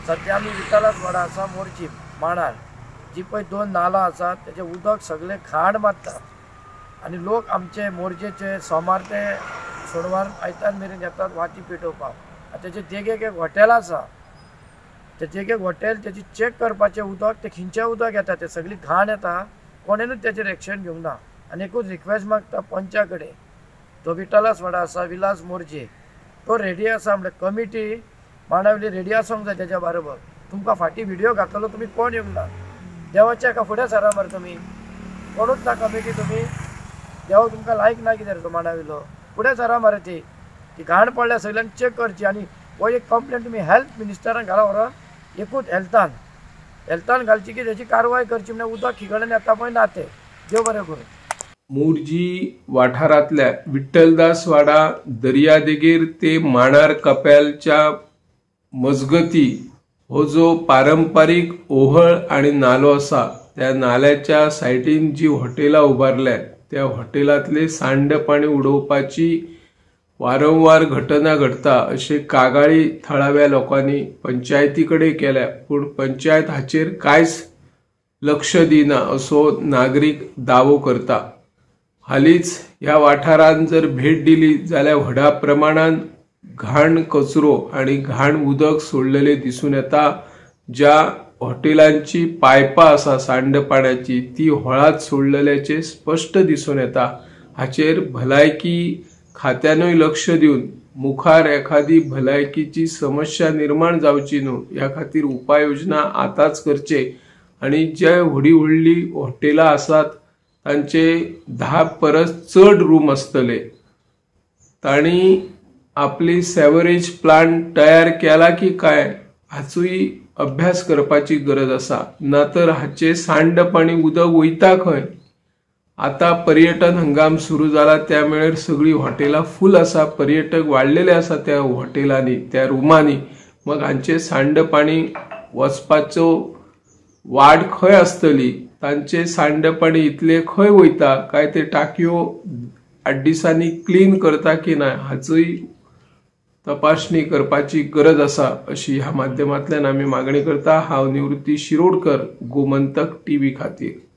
सध्या आमी विठ्ठलास वाडा आसा मोरजी माणार जी पळय दोन नाला आसात तेजे उदक सगळे घाण मारता आनी लोक आमचे मोरजेचे सोमार ते सोडवार आयतार मेरेन येतात वाती पेटोवपाक. आनी तेजे देगेक एक हॉटेल आसा, ते देगेक हॉटेल तेजी चॅक करपाचें उदक ते खंयचें उदक येता ते सगळी घाण येता, कोणेनूच तेजेर एक्शन घेवंक ना. आनी एकूच रिक्वेस्ट मागता पंचा कडेन, तो विठ्ठलास वाडा आसा विलास मोरजे तो रेडी आसा म्हणल्यार कमिटी मांडावली रेडी आसूंक जाय तेज्या बरोबर. तुमकां फाटीं व्हिडियो घातलो तुमी कोण येवंक ना, देवाच्या एका फुडें सरा मरे तुमी, कोणूच ना कमिटी, तुमी देव तुमकां लायक ना कितें तो मांडाविलो फुडें सरा मरे. ती ती घाण पडल्या सगळ्यांनी चॅक करची आनी हो एक कंप्लेन तुमी हेल्थ मिनिस्टरान घाला व्हरोन एकूच हेल्थान हेल्थान घालची की तेजी कारवाय करची म्हणल्यार उदक खिगडून येता पळय ना तें. देव बरें करूं. मोरजी वाठारांतल्या विठ्ठलदास वाडा दर्यादेगेर ते माणार कपेलच्या मजगती हो जो पारंपारीक ओहळ आनी नालो आसा त्या नाल्याच्या सायडीन जी हॉटेलां उबारल्यात त्या हॉटेलांतले सांड पाणी उडोवपाची वारंवार घटना घडता अशे कागाळी थळाव्या लोकांनी पंचायती कडेन केल्या, पूण पंचायत हाचेर कांयच लक्ष दिना असो नागरीक दावो करता. हालींच ह्या वाठारांत जर भेट दिली जाल्यार व्हडा प्रमाणान घाण कचरो आनी घाण उदक सोडलेले दिसून येता. ज्या हॉटेलांची पायपां आसा सांड पाण्याची ती होळात सोडलेल्याचे स्पश्ट दिसून येता. हाचेर भलायकी खात्यानूय लक्ष दिवन मुखार एखादी भलायकीची समस्या निर्माण जावची न्हू ह्या खातीर उपाययोजना आतांच करचे आनी जे व्हडली व्हडली हॉटेलां आसात तांचे 10 परस चड रूम आसतले तांणी आपली सेवरेज प्लांट तयार केला की काय हाचोय अभ्यास करपाची गरज आसा, ना तर हाचे सांड पाणी उदक वयता खंय. आता पर्यटन हंगाम सुरू जाला त्या वेळार सगळी हॉटेलां फूल आसा, पर्यटक वाडलेले आसा त्या हॉटेलांनी त्या रुमांनी, मग हांचे सांड पाणी वचपाचो वाट खंय आसतली, तांचे सांड पाणी इतले खंय वयता काय ते टाकयो 8 दिसांनी क्लीन करता की ना हाचोय तपासणी करपाची गरज आसा अशी ह्या माध्यमांतल्यान आमी मागणी करता. हांव निवृत्ती शिरोडकर, गोमंतक टीव्ही खातीर.